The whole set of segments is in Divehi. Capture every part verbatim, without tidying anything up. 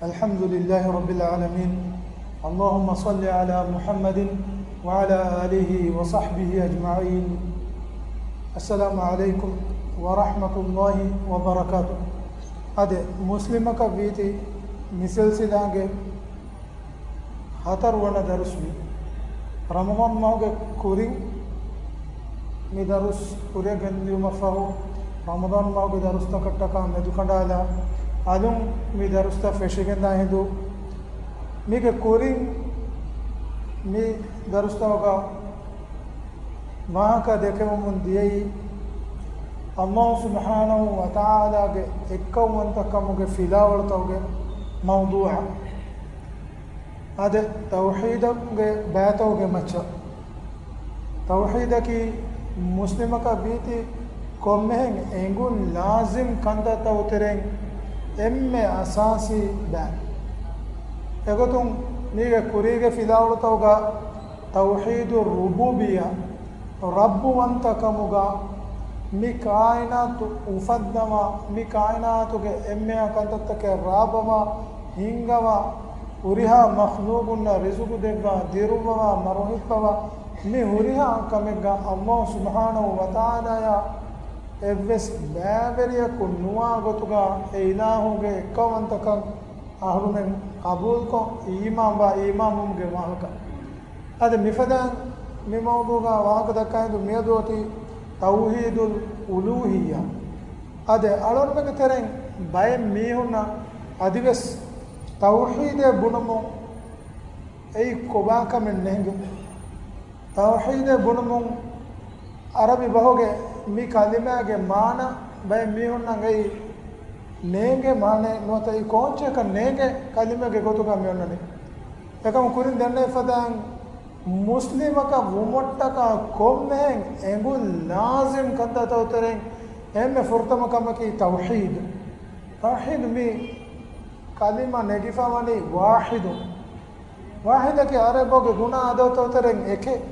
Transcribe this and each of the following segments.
الحمد لله رب العالمين. اللهم صل على محمد وعلى آله وصحبه أجمعين. السلام عليكم ورحمة الله وبركاته. އަދި މުސްލިމަކަށް ވީތީ މި ސިލްސިލާގެ ހަތަރު ވަނަ ދަރުސްވީ. ރަމަޟާން މަހުގެ ކުރިން މި ދަރުސް ކުރިއަށް ގެންދިޔުމަށްފަހު، ރަމަޟާން މަހުގެ ދަރުސްތަކަށްޓަކާ މެދުކަނޑާލާ، އަލުން މި ދަރުސްތައް ފެށިގެންދާ ހިނދު، މީގެ ކުރިން މި ދަރުސްތަކުގަ ވާހަކަ ދެކެވަމުން ދިޔައީ، އައްލާހު ސުބްޙާނަހު ވަތަޢާލާގެ އެއްކައުވަންތަކަމުގެ ފިލާވަޅުތަކުގެ މައުޟޫޢަށް. އާދެ، ތައުޙީދުގެ ބައިތަކުގެ މައްޗަށް. ތައުޙީދަކީ މުސްލިމަކަށް ވީތީ ކޮންމެހެން އެނގުން ލާޒިމް ކަންތައްތަކުގެ ތެރެއިން އެންމެ އަސާސީ ބައި. އެގޮތުން މީގެ ކުރީގެ ފިލާވަޅުތަކުގަ ތައުޙީދު ރުބޫބިއްޔާ، ރައްބުވަންތަކަމުގަ، މި ކާއިނާތު އުފައްދަވާ، މި ކާއިނާތުގެ އެންމެހާ ކަންތައްތަކެއް ރާވަވާ، ހިންގަވާ، ހުރިހާ މަޚްލޫޤުންނަށް ރިޒުޤު ދެއްވާ، ދިރުއްވަވާ، މަރުހިއްޕަވާ، މި ހުރިހާ ކަމެއްގަ އައްލާހު ސުބްޙާނަހު ވަތަޢާލާއާ އެއްވެސް ބައިވެރިޔަކު ނުވާ ގޮތުގަ އެ އިލާހުގެ އެއްކައުވަންތަކަން އަހުރުމެން ޤަބޫލުކޮށް އީމާންވާ އީމާންވުމުގެ ވާހަކަ. އަދި މިފަދައިން މި މައުޟޫޢުގަ ވާހަކަ ދައްކާ ހިނދު މިއަދު އޮތީ ތައުޙީދުލް އުލޫހިއްޔާ. އަދި އަޅުގަނޑުމެންގެ ތެރެއިން ބައެއް މީހުންނަށް އަދިވެސް ތައުޙީދޭ ބުނުމުން އެއީ ކޮބާކަމެއް ނޭނގެ. ތައުޙީދޭ ބުނުމުން ޢަރަބި ބަހުގެ މި ކަލިމާގެ މާނަ ބައެއް މީހުންނަށް އެއީ ނޭނގޭ މާނައެއް ނުވަތަ އެއީ ކޯންޗަކަށް ނޭނގޭ ކަލިމައެއްގެ ގޮތުގަ މި އޮންނަނީ. އެކަމު ކުރިން ދެންނެވި ފަދައިން މުސްލިމަކަށް ވުމަށްޓަކާ ކޮންމެހެން އެނގުން ލާޒިމް ކަންތައްތަކުގެ ތެރެއިން އެންމެ ފުރަތަމަ ކަމަކީ ތައުޙީދު. ތައުޙީދު މި ކަލިމަ ނެގިފަވަނީ ވާޙިދު. ވާޙިދަކީ ޢަރަބި ބަހުގެ ގުނަ އަދަދުތަކުގެ ތެރެއިން އެކެއް.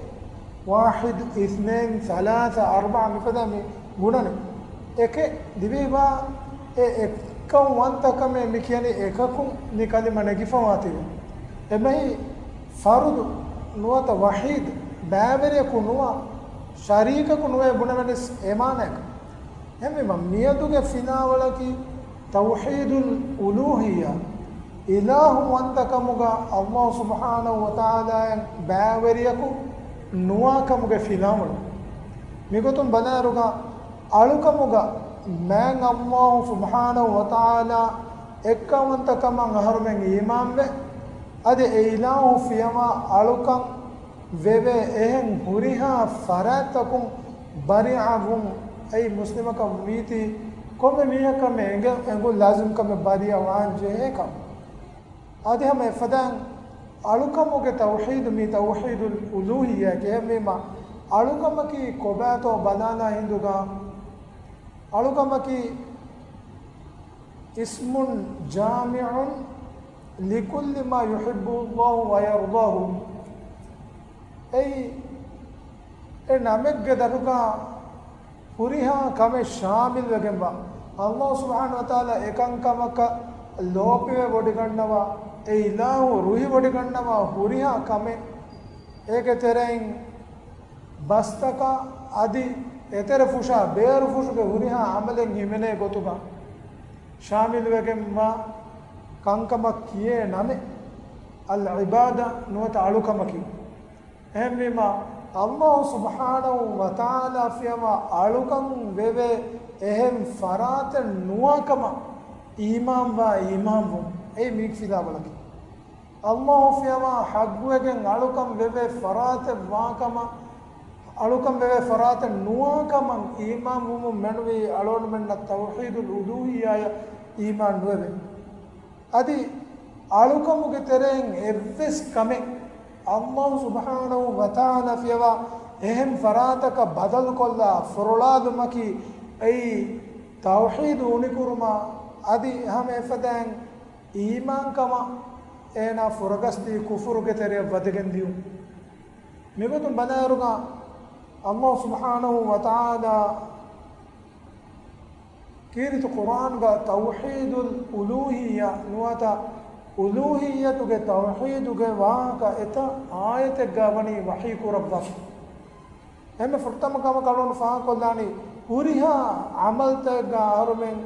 ވާޙިދު، އިސްނައިން، ސަލާސަ، އަރްބަޢަ މިފަދަ މި ގުނަނީ. އެކެއް ލިބިވާ އެ އެއްކައުވަންތަކަމޭ މި ކިޔަނީ އެކަކުން މި ކަލިމަ ނެގިފަވާތީވެ. އެބަހީ ފަރުދު ނުވަތަ ވަޙީދު، ބައިވެރިޔަކު ނުވާ، ޝަރީކަކު ނުވޭ ބުނެވެނިސް އެ މާނައަކަށް. އެހެންވީމަ، މިއަދުގެ ފިލާވަޅަކީ ތައުޙީދުލް އުލޫހިއްޔާ، އިލާހުވަންތަކަމުގަ އައްލާހު ސުބްޙާނަހު ވަތަޢާލާއަށް ބައިވެރިޔަކު ނުވާކަމުގެ ފިލާވަޅު. މިގޮތުން ބަލާއިރުގަ، އަޅުކަމުގަ މާތް އައްލާހު ސުބްޙާނަހު ވަތަޢާލާ އެއްކައުވަންތަކަމަށް އަހަރުމެން އީމާންވެ، އަދި އެ އިލާހު ފިޔަވާ އަޅުކަން ވެވޭ އެހެން ހުރިހާ ފަރާތްތަކުން ބަރީޢަވުން، އެއީ މުސްލިމަކަށް ވީތީ ކޮންމެ މީހަކަށް އެނގެ-، އެނގުން ލާޒިމްކަމެއް ބަރީޢަވާން ޖެހޭކަމަށް. އަދި ހަމަ އެފަދައިން އަޅުކަމުގެ ތައުޙީދު، މި ތައުޙީދުލް އުލޫހިއްޔާ ކިޔަންވީމަ، އަޅުކަމަކީ ކޮބާތޯ ބަލާލާ ހިނދުގަ، އަޅުކަމަކީ اسم جامع لكل ما يحبه الله ويرضاه. އެއީ، އެ ނަމެއްގެ ދަށުގަ ހުރިހާ ކަމެއް ޝާމިލްވެގެންވާ، އައްލާހު ސުބްޙާނަހު ވަތަޢާލާ އެކަންކަމަކަށް ލޯބިވެވޮޑިގަންނަވާ، އެ އިލާހު ރުހިވޮޑިގަންނަވާ ހުރިހާ ކަމެއް، އޭގެ ތެރެއިން ބަސްތަކާ އަދި އެތެރެ ފުށާ ބޭރު ފުށުގެ ހުރިހާ ޢަމަލެއް ހިމެނޭ ގޮތުގަ ޝާމިލުވެގެންވާ ކަންކަމަށް ކިޔޭ ނަމެއް އަލް ޢިބާދާ ނުވަތަ އަޅުކަމަކީ. އެހެންވީމަ، އައްލާހު ސުބްޙާނަހު ވަތަޢާލާ ފިޔަވާ އަޅުކަން ވެވޭ އެހެން ފަރާތެއް ނުވާކަމަށް އީމާންވާ އީމާންވުން، އެއީ މި ފިލާވަޅަކީ. އައްލާހު ފިޔަވާ ޙައްޤުވެގެން އަޅުކަން ވެވޭ ފަރާތެއް ވާކަމަށް، އަޅުކަން ވެވޭ ފަރާތެއް ނުވާކަމަށް އީމާންވުމުން މެނުވީ އަޅުގަނޑުމެންނަށް ތައުޙީދުލް އުލޫހިއްޔާއަށް އީމާން ނުވެވެ. އަދި އަޅުކަމުގެ ތެރެއިން އެއްވެސް ކަމެއް އައްލާހު ސުބްޙާނަހު ވަތަޢާލާ ފިޔަވާ އެހެން ފަރާތަކަށް ބަދަލުކޮށްލާ ފުރޮޅާލުމަކީ އެއީ ތައުޙީދު އުނިކުރުމާ އަދި ހަމަ އެފަދައިން އީމާންކަމަށް އޭނާ ފުރަގަސްދީ ކުފުރުގެ ތެރެއަށް ވަދެގެން ދިޔުން. މިގޮތުން ބަލާއިރުގަ އައްލާހު ސުބްޙާނަހު ވަތަޢާލާ ކީރިތި ޤުރްއާންގަ ތައުޙީދުލް އުލޫހިއްޔާ ނުވަތަ އުލޫހިއްޔަތުގެ ތައުޙީދުގެ ވާހަކަ އެތައް އާޔަތެއްގަ ވަނީ ވަޙީ ކުރައްވާފަ. އެންމެ ފުރަތަމަ ކަމަކަށް އަޅުގަނޑު ފާހަގަކޮށްލާނީ، ހުރިހާ ޢަމަލުތަކެއްގަ އަހަރުމެން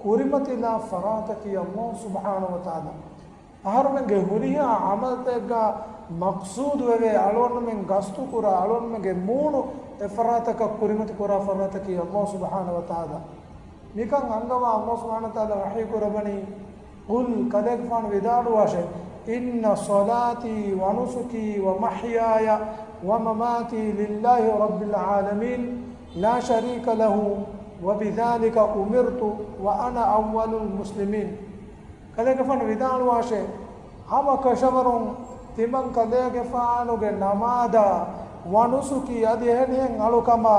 ކުރިމަތިލާ ފަރާތަކީ ﷲ ސުބްޙާނަހޫ ވަތަޢާލާ. އަހަރުމެންގެ ހުރިހާ ޢަމަލުތަކެއްގަ މަޤްޞޫދުވެވޭ، އަޅުގަނޑުމެން ގަސްތުކުރާ، އަޅުގަނޑުމެންގެ މޫނު އެ ފަރާތަކަށް ކުރިމަތިކުރާ ފަރާތަކީ ﷲ ސުބްޙާނަހޫ ވަތަޢާލާ. މިކަން އަންގަވާ ﷲ ސުބްޙާނަހޫ ވަތަޢާލާ ވަޙީ ކުރައްވަނީ، قل، ކަލޭގެފާނު ވިދާޅުވާށޭ، إن صلاتي ونسكي ومحياي ومماتي لله رب العالمين لا شريك له وبذلك أمرت وأنا أول المسلمين. ކަލޭގެފާނު ވިދާޅުވާށޭ، ހަމަ ކަށަވަރުން ތިމަން ކަލޭގެފާނުގެ ނަމާދާ، ވަނުސުކީ އަދި އެހެނިހެން އަޅުކަމާ،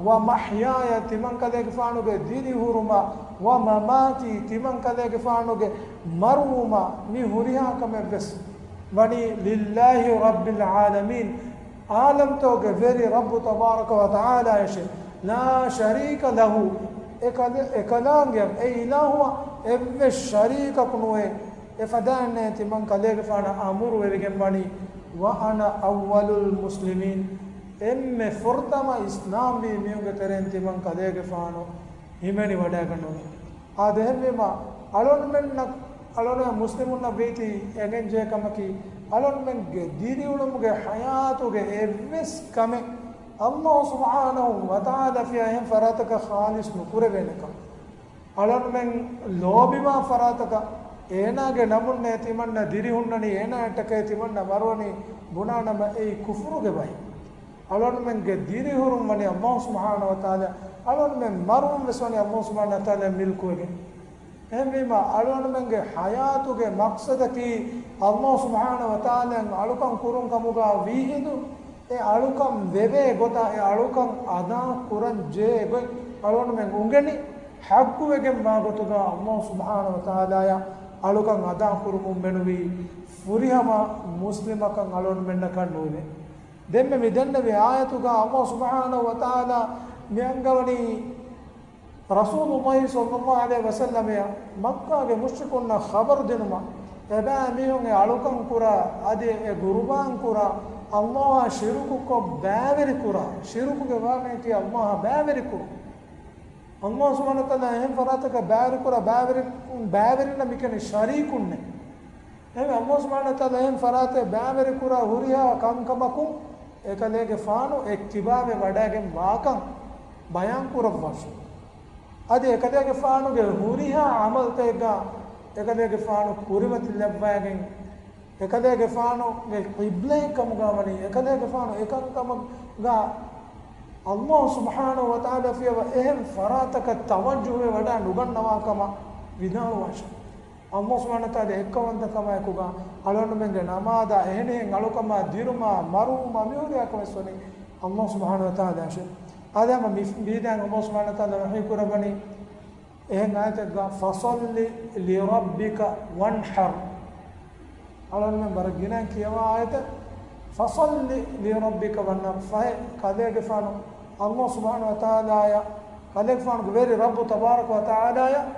ވަމަޙްޔާޔަ ތިމަން ކަލޭގެފާނުގެ ދިރިހުރުމާ، ވަމަމާތީ ތިމަން ކަލޭގެފާނުގެ މަރުވުމާ، މި ހުރިހާ ކަމެއްވެސް ވަނީ لله رب العالمين، ޢާލަމްތަކުގެ ވެރި ރައްބު ތަބާރަކަ ވަތަޢާލާޔަށޭ. لا شريك له، އެކަލެ-، އެކަލާނގެ އެ އިލާހުއަށް އެއްވެސް ޝަރީކަކު ނުވޭ. އެފަދައިންނޭ ތިމަން ކަލޭގެފާނަށް އަމުރު ވެވިގެން ވަނީ، وأنا أول المسلمين، އެންމެ ފުރަތަމަ އިސްލާމްވީ މީހުންގެ ތެރެއިން ތިމަން ކަލޭގެފާނު ހިމެނިވަޑައިގަންނަވަނީ. އާދެ، އެހެންވީމަ، އަޅުގަނޑުމެންނަށް، އަޅުގަނޑުމެން މުސްލިމުންނަށް ވީތީ އެނގެންޖެހޭ ކަމަކީ، އަޅުގަނޑުމެންގެ ދިރިއުޅުމުގެ ޙަޔާތުގެ އެއްވެސް ކަމެއް ﷲ ސުބްޙާނަހޫ ވަތަޢާލާ ފިޔާ އެހެން ފަރާތަކަށް ޚާލިޞް ނުކުރެވޭނެ ކަމަށް. އަޅުގަނޑުމެން ލޯބިވާ ފަރާތަކަށް އޭނާގެ ނަމުންނޭ ތިމަންނަ ދިރިހުންނަނީ، އޭނާއަށްޓަކައި ތިމަންނަ މަރުވަނީ ބުނާނަމަ، އެއީ ކުފުރުގެ ބައެއް. އަޅުގަނޑުމެންގެ ދިރިހުރުން ވަނީ ﷲ ސުބްޙާނަހޫ ވަތަޢާލާ، އަޅުގަނޑުމެން މަރުވުން ވެސް ވަނީ ﷲ ސުބްޙާނަހޫ ވަތަޢާލާ މިލްކުވެގެން. އެހެންވީމަ، އަޅުގަނޑުމެންގެ ޙަޔާތުގެ މަޤްޞަދަކީ ﷲ ސުބްޙާނަހޫ ވަތަޢާލާއަށް އަޅުކަން ކުރުން ކަމުގަ ވީހިނދު، އެ އަޅުކަން ވެވޭ ގޮތާ އެ އަޅުކަން އަދާ ކުރަން ޖެހޭ ގޮތް އަޅުގަނޑުމެން އުނގެނި، ޙައްޤުވެގެން ވާ ގޮތުގަ ﷲ ސުބްޙާނަހޫ ވަތަޢާލާއަށް އަޅުކަން އަދާ ކުރުމުން މެނުވީ ފުރިހަމަ މުސްލިމަކަށް އަޅުގަނޑުމެންނަކަށް ނުވެ. ދެންމެ މި ދެންނެވި އާޔަތުގަ ﷲ ސުބްޙާނަހޫ ވަތަޢާލާ މި އަންގަވަނީ، ރަސޫލުﷲ ޞައްލަﷲ ޢަލައިހި ވަސައްލަމައަށް މައްކާގެ މުޝްރިކުންނަށް ޚަބަރު ދިނުމަށް، އެބައިމީހުން އެ އަޅުކަން ކުރާ، އަދި އެ ގުރުބާން ކުރާ، ﷲ އާ ޝިރުކުކޮށް ބައިވެރި ކުރާ، ޝިރުކުގެ މާނައަކީ ﷲ އާ ބައިވެރި ކުރުން. ﷲ ސުބްޙާނަހޫ ވަތަޢާލާ އެހެން ފަރާތަކަށް ބައިވެރި ކުރާ، ބައިވެރި، ބައިވެރިންނަށް މިކިޔަނީ ޝަރީކުންނޭ. އެހެންވެ، ﷲ ސުބްޙާނަހޫ ވަތަޢާލާ އެހެން ފަރާތެއް ބައިވެރިކުރާ ހުރިހާ ކަންކަމަކުން އެކަލޭގެފާނު އެއްކިބާވެ ވަޑައިގެން ވާކަން ބަޔާން ކުރައްވާށެވެ. އަދި އެކަލޭގެފާނުގެ ހުރިހާ ޢަމަލުތަކެއްގަ އެކަލޭގެފާނު ކުރިމަތިލައްވައިގެން، އެކަލޭގެފާނުގެ ޤިބްލައެއް ކަމުގަ ވަނީ، އެކަލޭގެފާނު އެކަންކަމުގަ ﷲ ސުބްޙާނަހޫ ވަތަޢާލާ ފިޔަވާ އެހެން ފަރާތަކަށް ތަވައްޖުހުވެ ވަޑައި ނުގަންނަވާ ކަމަށް ވިދާޅުވާށެވެ. ﷲ ސުބްޙާނަހޫ ވަތަޢާލާ އެއްކައުވަންތަކަމާއެކުގަ އަޅުގަނޑުމެންގެ ނަމާދާ، އެހެނިހެން އަޅުކަމާ، ދިރުމާ، މަރުވުމާ، މިހުރިހާ ކަމެއް ވެސް ވަނީ ﷲ ސުބްޙާނަހޫ ވަތަޢާލާއަށެވެ. އާދެ، ހަމަ މި ވީދާން ﷲ ސުބްޙާނަހޫ ވަތަޢާލާ ވަޙީ ކުރައްވަނީ، އެހެން އާޔަތެއްގަ، فَصَلِّ لِرَبِّكَ وَانْحَرْ. އަޅުގަނޑުމެން ވަރަށް ގިނައިން ކިޔަވާ އާޔަތެއް، فَصَلِّ لِرَبِّكَ وَانْحَرْ. ފަހެ، ކަލޭގެފާނު ﷲ ސުބްޙާނަހޫ ވަތަޢާލާއަށް، ކަލޭގެފާނުގެ ވެރި ރައްބު ތަބާރަކަ ވަތަޢާލާއަށް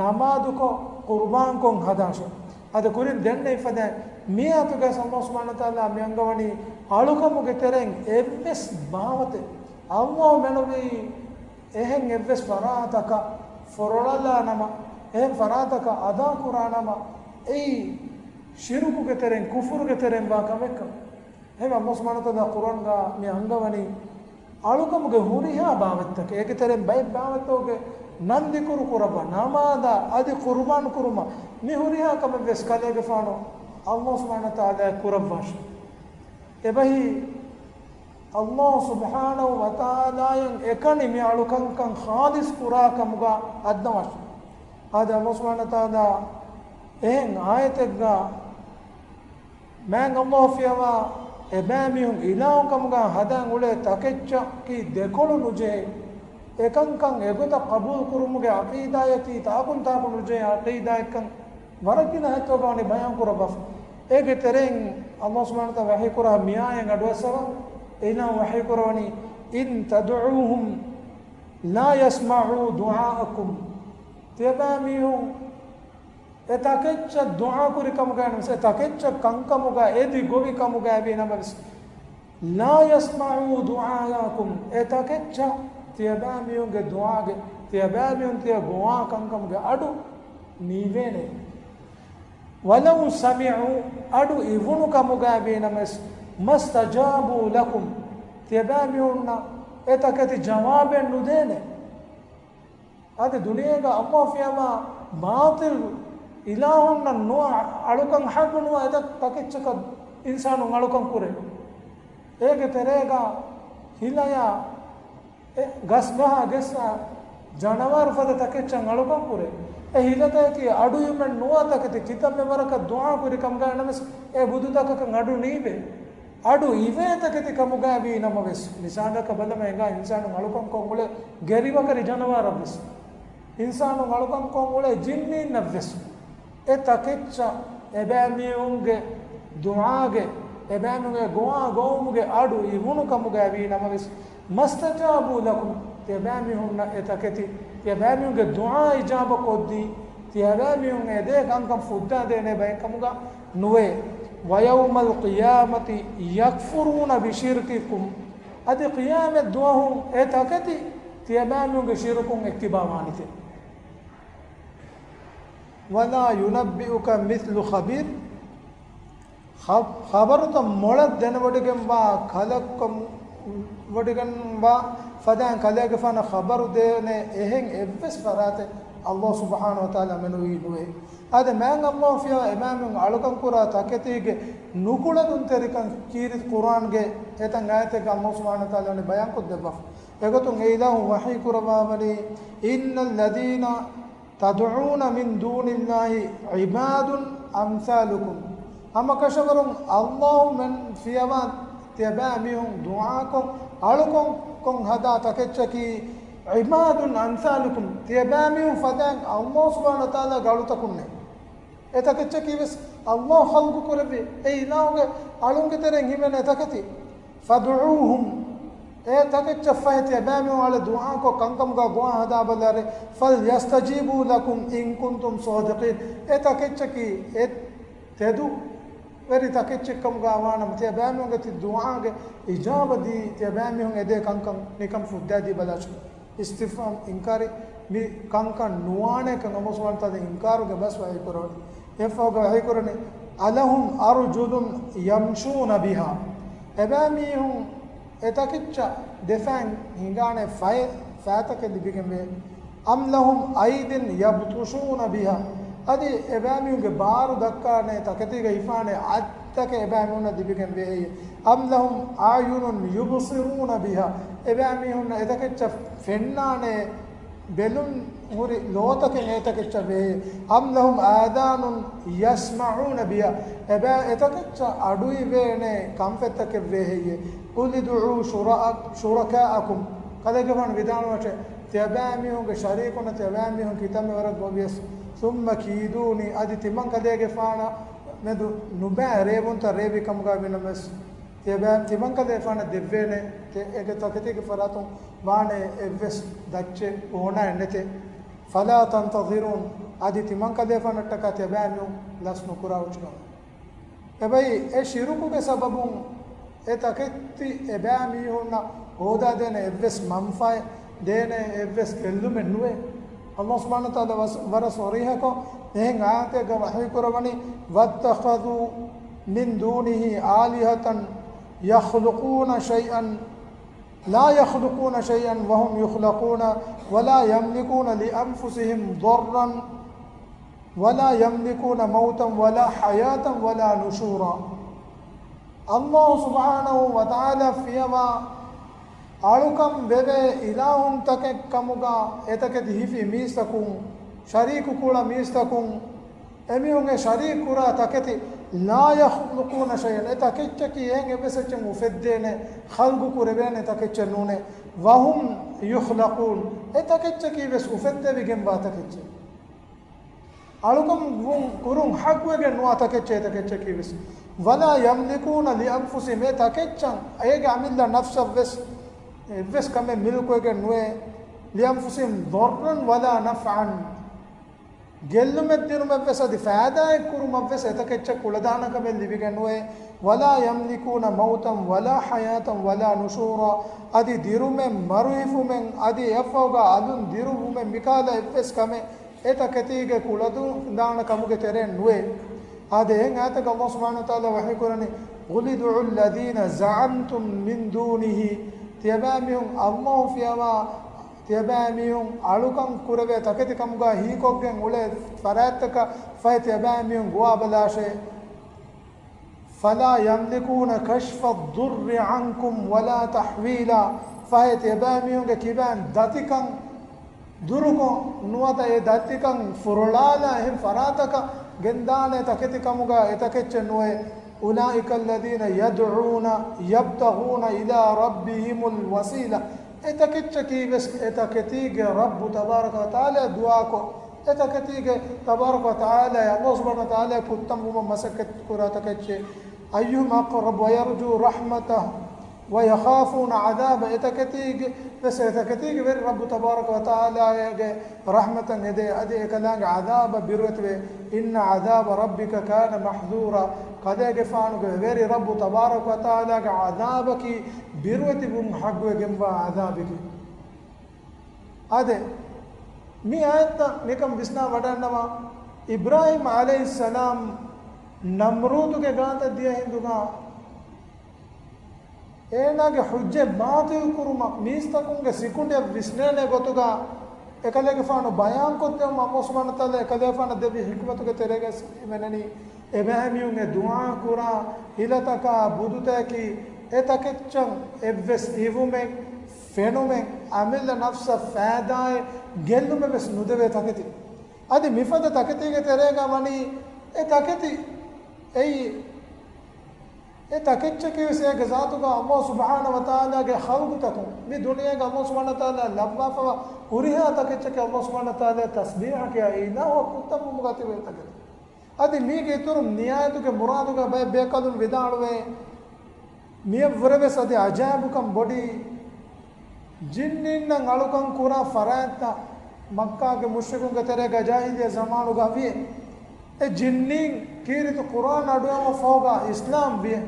ނަމާދުކޮށް، ޤުރުބާންކޮށް ހަދާށެވެ. އަދި ކުރިން ދެންނެވި ފަދައިން، މި އާޔަތުގައި ވެސް ﷲ ސުބްޙާނަހޫ ވަތަޢާލާ މި އަންގަވަނީ، އަޅުކަމުގެ ތެރެއިން އެއްވެސް ބާވަތެއް ﷲ އަށް މެނުވީ އެހެން އެއްވެސް ފަރާތަކަށް ފޮރޮޅަލާ ނަމަ، އެހެން ފަރާތަކަށް އަދާ ކުރާ ނަމަ، އެއީ ޝިރުކުގެ ތެރެއިން، ކުފުރުގެ ތެރެއިން ވާ ކަމެއްކަން. އެހެންވެ، ﷲ ސުބްޙާނަހޫ ވަތަޢާލާ ޤުރްއާންގަ މި އަންގަވަނީ، އަޅުކަމުގެ ހުރިހާ ބާވަތްތަކެއް، އޭގެ ތެރެއިން ބައެއް ބާވަތްތަކުގެ ނަން ޛިކުރު ކުރައްވާ، ނަމާދާ އަދި ޤުރުބާން ކުރުމަށް، މި ހުރިހާ ކަމެއް ވެސް ކަލޭގެފާނު ﷲ ސުބްޙާނަހޫ ވަތަޢާލާ ކުރައްވާށެވެ. އެބަހީ، ﷲ ސުބްޙާނަހޫ ވަތަޢާލާއަށް އެކަނި މި އަޅުކަންކަން ޚާލިޞް ކުރާ ކަމުގަ އަދްނަވާށެވެ. އާދެ، ﷲ ސުބްޙާނަހޫ ވަތަޢާލާ އެހެން އާޔަތެއްގަ މާތް ﷲ ފިޔަވާ އެބައިމީހުން އިލާހު ކަމުގަ ހަދާން އުޅޭ ތަކެއްޗަކީ ދެކޮޅު ނުޖެހޭ، އެކަންކަން އެގޮތަށް ޤަބޫލު ކުރުމުގެ ޢަޤީދާއަކީ ތާކުން ތާކު ނުޖެހޭ ޢަޤީދާއެއްކަން ވަރަށް ގިނަ އާޔަތްތަކުގަ ވަނީ ބަޔާން ކުރައްވާފަ. އޭގެ ތެރެއިން ﷲ ސުބްޙާނަހޫ ވަތަޢާލާ ވަޙީ ކުރާ މި އާޔަތް އަޑުއައްސަވާ، އެއިލާހު ވަޙީ ކުރަވަނީ، إِن تَدْعُوهُمْ لَا يَسْمَعُوا دُعَاءَكُمْ. ތިޔަބައިމީހުން އެ ތަކެއްޗަށް ދުޢާ ކުރި ކަމުގައި ނަމަވެސް، އެ ތަކެއްޗަށް ކަންކަމުގަ އެދި ގޮވި ކަމުގައި ވީ ނަމަވެސް، لا يسمعوا دعاءكم، އެ ތަކެއްޗަށް ތިޔަބައިމީހުންގެ ދުޢާގެ، ތިޔަބައިމީހުން ތިޔަ ގޮވާ ކަންކަމުގެ އަޑު ނީވޭނެ. ولو سمعوا، އަޑު އިވުނު ކަމުގައި ވީ ނަމަވެސް، ما استجابوا لكم، ތިޔަބައިމީހުންނަށް އެ ތަކެތި ޖަވާބެއް ނުދޭނެ. އަދި ދުނިޔޭގަ އައްލާހު ފިޔަވާ ބާޠިލް އިލާހުންނަށް ނުވަ އަޅުކަން ޙައްޤު ނުވާ އެތައް ތަކެއްޗަކަށް އިންސާނުން އަޅުކަން ކުރޭ. އޭގެ ތެރޭގަ ހިލަޔާ އެ ގަސްގަހާ ގެއްސާ ޖަނަވާރު ފަދަ ތަކެއްޗަށް އަޅުކަން ކުރޭ. އެ ހިލަތަކަކީ އަޑު އިވުމެއް ނުވާ ތަކެތި. ކިތައްމެ ވަރަކަށް ދުޢާ ކުރި ކަމުގައި ނަމަވެސް އެ ބުދުތަކަކަށް އަޑު ނީވޭ. އަޑު އިވޭ ތަކެތި ކަމުގައި ވީ ނަމަވެސް، މިސާލަކަށް ބަލަމާ އެނގާ އިންސާނުން އަޅުކަންކޮށް އުޅޭ ގެރިވަކަރި ޖަނަވާރަށްވެސް، އިންސާނުން އަޅުކަންކޮށް އުޅޭ ޖިންނީންނަށްވެސް، އެ ތަކެއްޗަށް އެބައިމީހުންގެ ދުޢާގެ، އެބައިމީހުންގެ ގޮވާ ގޮވުމުގެ އަޑު އިވުނު ކަމުގައި ވީ ނަމަވެސް، ما استجابوا لكم، ތިޔަބައިމީހުންނަށް އެ ތަކެތި، ތިޔަބައިމީހުންގެ ދުޢާ އިޖާބަ ކޮށްދީ، ތިޔަބައިމީހުން އެދޭ ކަންކަން ފުއްދާ ދޭނެ ބައެއް ކަމުގަ ނުވޭ. ويوم القيامة يكفرون بشرككم، އަދި ޤިޔާމަތް ދުވަހު އެ ތަކެތި ތިޔަބައިމީހުންގެ ޝިރުކުން އެއްކިބާ ވާނެތެ. ولا ينبئك مثل خبير، ޚަ-، ޚަބަރުތައް މޮޅަށް ދެނެވޮޑިގެންވާ ކަލެއްކަމު-، ވޮޑިގެންވާ ފަދައިން ކަލޭގެފާނަށް ޚަބަރު ދޭނެ އެހެން އެއްވެސް ފަރާތެއް އައްލާހު ސުބްޙާނަހު ވަތަޢާލާ މެނުވީ ނުވޭ. އާދެ، މާތް އައްލާހު ފިޔަވާ އެބައިމީހުން އަޅުކަން ކުރާ ތަކެތީގެ ނުކުޅެދުންތެރިކަން ކީރިތި ޤުރްއާންގެ އެތައް އާޔަތެއްގަ އައްލާހު ސުބްޙާނަހު ވަތަޢާލާ ވަނީ ބަޔާންކޮށްދެއްވާފަ. އެގޮތުން އެ އިލާހު ވަޙީ ކުރައްވާވަނީ، إن الذين تدعون من دون الله عباد أمثالكم. ހަމަކަށަވަރުން އައްލާހު މެން ފިޔަވާ ތިޔަބައިމީހުން ދުޢާކޮށް، އަޅުކޮށް، ކޮށް ހަދާ ތަކެއްޗަކީ، عباد أمثالكم، ތިޔަބައިމީހުން ފަދައިން އައްލާހު ސުބްޙާނަހު ވަތަޢާލާގެ އަޅުތަކުންނޭ. އެ ތަކެއްޗަކީ ވެސް އައްލާހު ޚަލްޤު ކުރެއްވި އެ އިލާހުގެ އަޅުންގެ ތެރެއިން ހިމެނޭ ތަކެތި. فادعوهم، އެ ތަކެއްޗަށް ފަހެ ތިޔަބައިމީހުން އަޅެ ދުޢާކޮށް ކަންކަމުގަ ގޮވާ ހަދާބަލާރޭ. فليستجيبوا لكم إن كنتم صادقين، އެ ތަކެއްޗަކީ އެ ތެދު ވެރި ތަކެއްޗެއްކަމުގަ ވާނަމަ، ތިޔަބައިމީހުންގެ ތި ދުޢާގެ އިޖާބަ ދީ، ތިޔަބައިމީހުން އެދޭ ކަންކަން ނިކަން ފުއްދާދީ ބަލާށި. އިސްތިފްހާމް އިންކާރީ، މި ކަންކަން ނުވާނެކަން އައްލާހު ސުބްޙާނަހު ވަތަޢާލާ އިންކާރުގެ ބަސް ވަޙީކުރަވަނީ. އެއަށްފަހުގަ ވަޙީކުރަނީ، ألهم أرجل يمشون بها، އެބައިމީހުން އެ ތަކެއްޗަށް ދެފައިން ހިނގާނެ ފައެއް، ފައިތަކެއް ލިބިގެންވޭ. أم لهم أيد يبطشون بها، އަދި އެބައިމީހުންގެ ބާރު ދައްކާނެ ތަކެތީގަ ހިފާނެ އަތްތަކެއް އެބައިމީހުންނަށް ލިބިގެން ވޭހެއްޔޭ؟ أم لهم أعين يبصرون بها، އެބައިމީހުންނަށް އެ ތަކެއްޗަށް ފެންނާނެ ބެލުން ހުރި ލޯތަކެއް އެ ތަކެއްޗަށް ވޭހެއްޔޭ؟ أم لهم آذان يسمعون بها، އެބަ-، އެ ތަކެއްޗަށް އަޑު އިވޭނެ ކަންފަތްތަކެއް ވޭހެއްޔޭ؟ قل ادعوا شرا-، شركاءكم، ކަލޭގެފާނު ވިދާޅުވަށެ، ތިޔަބައިމީހުންގެ ޝަރީކުންނަށް ތިޔަބައިމީހުން ކިތަންމެ ވަރަށް ގޮވިޔަސް، ثم كيدون، އަދި ތިމަން ކަލޭގެފާނަށް މެދު ނުބައި ރޭވުންތައް ރޭވި ކަމުގަ ވިނަމަސް، ތިޔަބައި-، ތިމަން ކަލޭގެފާނަށް ދެއްވޭނެ، ތެ-، އޭގެ ތަކެތީގެ ފަރާތުން ވާނެ އެއްވެސް ދައްޗެއް އޯނާއެއް ނެތޭ. فلا تنتظرون، އަދި ތިމަން ކަލޭގެފާނަށްޓަކާ ތިޔަބައިމީހުން ލަސް ނުކުރާ އޮތްކަމަށް. އެބައި އެ ޝިރުކުގެ ސަބަބުން އެ ތަކެތި އެބައިމީހުންނަށް ހޯދާދޭނެ އެއްވެސް މަންފާއެއް، ދޭނެ އެއްވެސް ގެއްލުމެއް ނުވޭ. އައްލާހު ސުބްޙާނަހު ވަތަޢާލާ ވަސް-، ވަރަށް ޞަރީޙަކޮށް، އެހެން އާޔަތެއްގަ ވަޙީކުރަވަނީ، واتخذوا من دونه آلهة يخلقون شيئا لا يخلقون شيئا وهم يخلقون ولا يملكون لأنفسهم ضرا ولا يملكون موتا ولا حياة ولا نشورا. އައްލާހު ސުބްޙާނަހު ވަތަޢާލާ ފިޔަވާ އަޅުކަން ވެވޭ އިލާހުންތަކެއް ކަމުގަ އެތަކެތި ހިފި މީސްތަކުން، ޝަރީކު ކުޅަ މީސްތަކުން، އެމީހުން އެ ޝަރީކު ކުރާ ތަކެތި، لا يخلقون شيئا، އެ ތަކެއްޗަކީ އެހެން އެއްވެސް އެއްޗެއް އުފެއްދޭނެ، ޚަލްޤު ކުރެވޭނެ ތަކެއްޗެއް ނޫނޭ. وهم يخلقون، އެ ތަކެއްޗަކީ ވެސް އުފެއްދެވިގެންވާ ތަކެއްޗެއް. އަޅުކަން ވުން ކުރުން ޙައްޤުވެގެން ނުވާ ތަކެއްޗެއް ތަކެއްޗަކީ ވެސް. ولا يملكون لأنفسهم، އެ ތަކެއްޗަށް އޭގެ އަމިއްލަ ނަފްސަށް ވެސް އެއްވެސް ކަމެއް މިލްކުވެގެން ނުވޭ. لأنفسهم ضرا ولا نفعا، ގެއްލުމެއް ދިނުމެއްވެސް އަދި ފައިދާއެއް ކުރުމަށްވެސް އެތަކެއްޗަށް ކުޅަދާނަކަމެއް ލިބިގެން ނުވޭ. ولا يملكون موتا ولا حياة ولا نشورا. އަދި ދިރުމެއް، މަރުހިފުމެއް، އަދި އެއަށްފަހުގަ އަލުން ދިރުވުމެއް މިކަހަލަ އެއްވެސް ކަމެއް އެތަކެތީގެ ކުޅަދާނަ ކަމުގެ ތެރެއިން ނުވޭ. އާދެ، އެހެން އާޔަތަކަށް ﷲ ސުބްޙާނަހޫ ވަތަޢާލާ ވަޙީކުރަނީ، قل ادعوا الذين زعمتم من دونه. ތިޔަބައިމީހުން ﷲ ފިޔަވާ، ތިޔަބައިމީހުން އަޅުކަން ކުރެވޭ ތަކެތި ކަމުގަ ހީކޮށްގެން އުޅޭ ފަރާތްތަކަށް ފަހެ ތިޔަބައިމީހުން ގޮވާބަލާށޭ. فلا يملكون كشف الضر عنكم ولا تحويلا. ފަހެ ތިޔަބައިމީހުންގެ ކިބައިން ދަތިކަން ދުރުކޮށް، ނުވަތަ އެ ދަތިކަން ފުރޮޅާލާ އެހެން ފަރާތަކަށް ގެންދާނެ ތަކެތި ކަމުގަ އެތަކެއްޗެއް ނުވޭ. أولئك الذين يدعون يبتغون إلى ربهم الوسيلة. އެތަކެއްޗަކީ ވެސް އެތަކެތީގެ ރައްބު ތަބާރަކަ ވަތަޢާލާ ދުޢާކޮށް، އެތަކެތީގެ ތަބާރަކަ ވަތަޢާލާ، ﷲ ސުބްޙާނަހޫ ވަތަޢާލާ ކުއްތަންވުމަށް މަސައްކަތް ކުރާ ތަކެއްޗެއް. أيهم أقرب ويرجو رحمته ويخافون عذابه. އެތަކެތީގެ ވެސް އެތަކެތީގެ ވެރި ރައްބު ތަބާރަކަ ވަތަޢާލާގެ ރަޙްމަތަށް އެދޭ، އަދި އެކަލާނގެ ޢަޛާބަށް ބިރުވެތިވޭ. إن عذاب ربك كان محذورا. ކަލޭގެފާނުގެ ވެރި ރައްބު ތަބާރަކަ ވަތަޢާލާގެ ޢަޛާބަކީ ބިރުވެތިވުން ޙައްޤުވެގެންވާ ޢަޛާބެކޭ. އާދެ، މި އާޔަތްތައް ނިކަން ވިސްނާ ވަޑަންނަވާ، އިބްރާހީމް ޢަލައިހިއްސަލާމް ނަމްރޫދުގެ ގާތަށް ދިޔަ ހިނދުގަ އޭނާގެ ޙުއްޖަތް ބާޠިލް ކުރުމަށް މީސްތަކުންގެ ސިކުނޑިއަށް ވިސްނޭނެ ގޮތުގަ އެކަލޭގެފާނު ބަޔާންކޮށްދެއްވުމަށް ﷲ ސުބްޙާނަހޫ ވަތަޢާލާ އެކަލޭގެފާނަށް ދެއްވި ޙިކްމަތުގެ ތެރޭގަ ހިމެނެނީ، އެބައިމީހުން އެ ދުޢާ ކުރާ ހިލަތަކާ ބުދުތަކަކީ އެ ތަކެއްޗަށް އެއްވެސް އިވުމެއް، ފެނުމެއް، އަމިއްލަ ނަފްސަށް ފައިދާއެއް، ގެއްލުމެއް ވެސް ނުދެވޭ ތަކެތި. އަދި މިފަދަ ތަކެތީގެ ތެރޭގަ ވަނީ އެ ތަކެތި އެއީ އެ ތަކެއްޗަކީ ވެސް އޭގެ ޒާތުގަ ﷲ ސުބްޙާނަހޫ ވަތަޢާލާގެ ޚަލްޤުތަކުން، މި ދުނިޔޭގަ ﷲ ސުބްޙާނަހޫ ވަތަޢާލާ ލައްވާފަވާ ހުރިހާ ތަކެއްޗަކީ ﷲ ސުބްޙާނަހޫ ވަތަޢާލާ ތަސްބީޙަކީ އިލާހު ކުއްތަންވުމުގަ ތިބޭ ތަކެތި. އަދި މީގެ އިތުރުން ނިހާޔަތުގެ މުރާދުގަ ބައެއް ބޭކަލުން ވިދާޅުވޭ، މިއަށްވުރެ ވެސް އަދި އަޖައިބުކަން ބޮޑީ، ޖިންނީންނަށް އަޅުކަން ކުރާ ފަރާތްތައް މައްކާގެ މުޝްރިކުންގެ ތެރޭގަ ޖާހިލިއްޔަ ޒަމާނުގަ ވިޔެ. އެ ޖިންނީން ކީރިތި ޤުރުއާން އަޑުއެހުމަށްފަހުގަ އިސްލާމް ވިޔެ.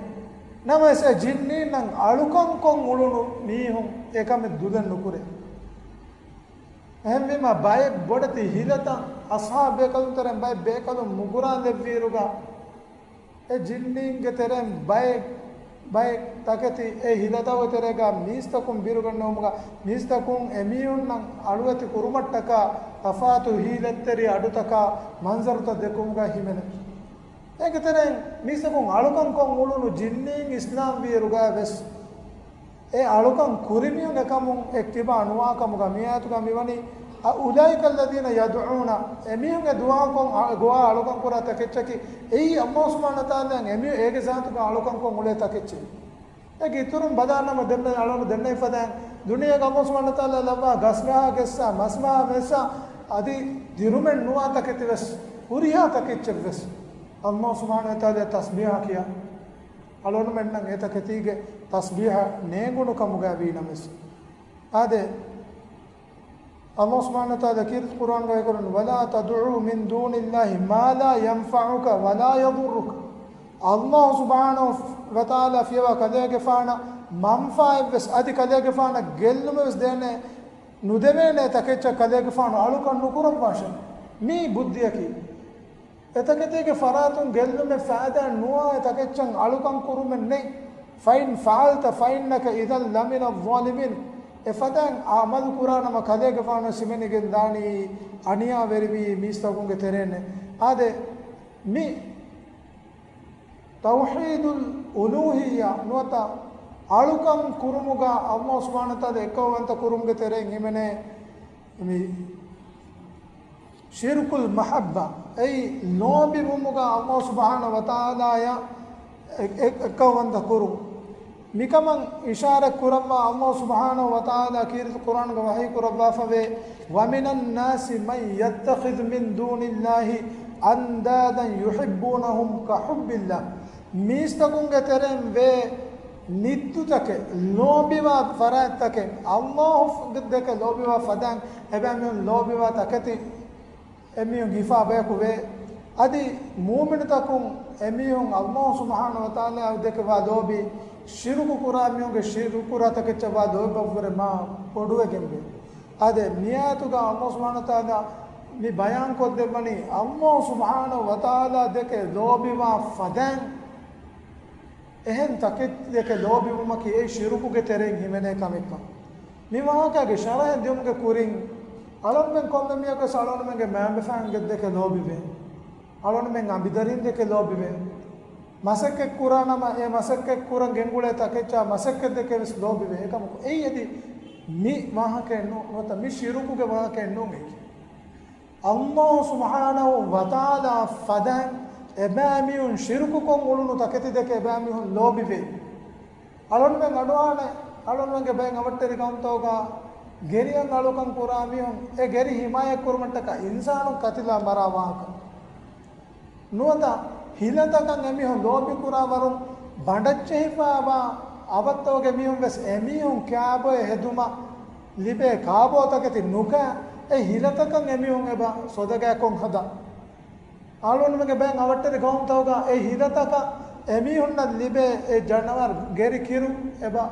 ނަމަވެސް އެ ޖިންނީންނަށް އަޅުކަންކޮށް އުޅުނު މީހުން އެކަމެއް ދުލެއް ނުކުރޭ. އެހެންވީމަ ބައެއް ބޮޑެތި ހިލަތައް އަޞްޙާބު ބޭކަލުން ތެރެއިން ބައެއް ބޭކަލުން މުގުރާލެއްވިއިރުގަ، އެ ޖިންނީންގެ ތެރެއިން ބައެއް، ބައެއް ތަކެތި އެ ހިލަތަކުގެ ތެރޭގަ މީސްތަކުން ބިރުގަންނަވުމުގަ، މީސްތަކުން އެމީހުންނަށް އަޅުވެތި ކުރުމަށްޓަކާ ތަފާތު ހީލަތްތެރި އަޑުތަކާ މަންޒަރުތައް ދެއްކުމުގަ ހިމެނެ. އޭގެ ތެރެއިން މީސްތަކުން އަޅުކަން ކޮށް އުޅުނު ޖިންނީން އިސްލާމް ވިއިރުގަ ވެސް، އެ އަޅުކަން ކުރިމީހުން އެކަމުން އެއްކިބާ ނުވާ ކަމުގަ މި އާޔަތުގަ މިވަނީ، أولئك الذين يدعون، އެމީހުން އެ ދުޢާކޮށް އަ، ގޮވާ އަޅުކަން ކުރާ ތަކެއްޗަކީ، އެއީ ﷲ ސުބްޙާނަހޫ ވަތަޢާލާ އެމީހުން އޭގެ ޒާތުގަ އަޅުކަން ކޮށް އުޅޭ ތަކެއްޗެއް. އޭގެ އިތުރުން ބަލާނަމަ ދެންނެވި އަޅުގަނޑު ދެންނެވި ފަދައިން، ދުނިޔޭގަ ﷲ ސުބްޙާނަހޫ ވަތަޢާލާ ލައްވާ ގަސްގަހާ ގެއްސާ، މަސްމަހާ މެއްސާ، އަދި ދިރުމެއް ނުވާ ތަކެތި ވެސް، ހުރިހާ ތަކެއްޗެއް ވެސް، ﷲ ސުބްޙާނަހޫ ވަތަޢާލާ ތަސްބީޙަ ކިޔާ. އަޅުގަނޑުމެންނަށް އެ ތަކެތީގެ ތަސްބީޙަ ނޭނގުނު ކަމުގައި ވީނަމަވެސް. އާދެ، ﷲ ސުބްޙާނަހޫ ވަތަޢާލާ ކީރިތި ޤުރުއާންގައި ކުރަން، ولا تدع من دون الله ما لا ينفعك ولا يضرك. ﷲ ސުބްޙާނަހޫ ވަތަޢާލާ ފިޔަވާ ކަލޭގެފާނަށް މަންފާއެއްވެސް އަދި ކަލޭގެފާނަށް ގެއްލުމެއްވެސް ދޭނެ ނުދެވޭނެ ތަކެއްޗަށް ކަލޭގެފާނު އަޅުކަން ނުކުރައްވާށެ. މީ ބުއްދިއަކީ. އެތަކެތީގެ ފަރާތުން ގެއްލުމެއް ފައިދާ ނުވާ އެ ތަކެއްޗަށް އަޅުކަން ކުރުމެއް ނެތް. فإن فعلت فإنك إذا لمن الظالمين. އެފަދައިން އަމަލު ކުރާނަމަ ކަލޭގެފާނު ހިމެނިގެން ދާނީ އަނިޔާވެރިވީ މީސްތަކުންގެ ތެރޭން. އާދެ، މި ތައުޙީދުލް އުލޫހިއްޔާ ނުވަތަ އަޅުކަން ކުރުމުގަ ﷲ ސުބްޙާނަހޫ ވަތަޢާލާ އެއްކައުވަންތަ ކުރުމުގެ ތެރެއިން ހިމެނޭ މި ޝިރްކުލް މަޙައްބާ، އެއީ ލޯބިވުމުގަ ﷲ ސުބްޙާނަހޫ ވަތަޢާލާއަށް އެ، އެ، އެއްކައުވަންތަ ކުރުން. މިކަމަށް އިޝާރަތް ކުރައްވާ ﷲ ސުބްޙާނަހޫ ވަތަޢާލާ ކީރިތި ޤުރުއާންގަ ވަޙީ ކުރައްވާފަވޭ، ومن الناس من يتخذ من دون الله أندادا يحبونهم كحب الله. މީސްތަކުންގެ ތެރެއިން ވޭ ނިއްދުތަކެއް، ލޯބިވާ ފަރާތްތަކެއް، ﷲ ދެކެ ލޯބިވާ ފަދައިން އެބައިމީހުން ލޯބިވާ ތަކެތި އެމީހުން ހިފާ ބަޔަކު ވޭ. އަދި މޫމިނުތަކުން އެމީހުން ﷲ ސުބްޙާނަހޫ ވަތަޢާލާ ދެކެ ވާ ލޯބި، ޝިރުކު ކުރާ މީހުންގެ ޝިރުކު ކުރާ ތަކެއްޗަށް ވާ ލޯބި ބައްވަރެ މާ ބޮޑުވެގެން ވޭ. އާދެ، މިއާޔަތުގަ ﷲ ސުބްޙާނަހޫ ވަތަޢާލާ މި ބަޔާން ކޮށްދެއްވަނީ، ﷲ ސުބްޙާނަހޫ ވަތަޢާލާ ދެކެ ލޯބިވާ ފަދައިން، އެހެން ތަކެތި ދެކެ ލޯބިވުމަކީ އެއީ ޝިރުކުގެ ތެރެއިން ހިމެނޭ ކަމެއްކަން. މި ވާހަކައިގެ ޝަރަޙެއް ދިއުމުގެ ކުރިން، އަޅަންމެން ކޮންމެ މީހަކުވެސް އަޅަންމެންގެ މައިންބަފައިން ދެކެ ލޯބިވޭ. އަޅަންމެން އަނބިދަރިން ދެކެ ލޯބިވޭ. މަސައްކަތް ކުރާ ނަމަ، އެ މަސައްކަތް ކުރަން ގެންގުޅޭ ތަކެއްޗާ މަސައްކަތް ދެކެ ވެސް ލޯބިވޭ. އެކަމަކު އެއީ އަދި މި ވާހަކައެއް ނޫން، ނުވަތަ މި ޝިރުކުގެ ވާހަކައެއް ނޫން އެކި. ﷲ ސުބްޙާނަހޫ ވަތަޢާލާ ފަދައިން އެބައިމީހުން ޝިރުކުކޮށް އުޅުނު ތަކެތި ދެކެ އެބައިމީހުން ލޯބިވޭ. އަޅަންމެން އަޑުއަހާނެ، އަޅަންމެންގެ ބައެއް އަވަށްޓެރި ގައުމުތަކުގަ ގެރިއަށް އަޅުކަން ކުރާ މީހުން އެ ގެރި ހިމާޔަތް ކުރުމަށްޓަކާ އިންސާނުން ކަތިލާ މަރާ ވާހަކަ. ނުވަތަ ހިލަތަކަށް އެމީހުން ލޯބިކުރާ ވަރުން ބަނޑަށްޖެހިފައިވާ އަވަށްތަކުގެ މީހުން ވެސް އެމީހުން ކާބޮއެ ހެދުމަށް ލިބޭ ކާބޯތަކެތި ނުކާ، އެ ހިލަތަކަށް އެމީހުން އެބަ ސޮދަގާކޮން ހަދާ. އަޅުގަނޑުމެންގެ ބައެއް އަވަށްޓެރި ގައުމުތަކުގަ އެ ހިލަތަކަށް އެމީހުންނަށް ލިބޭ އެ ޖަނަވަރު ގެރި ކިރުން އެބަ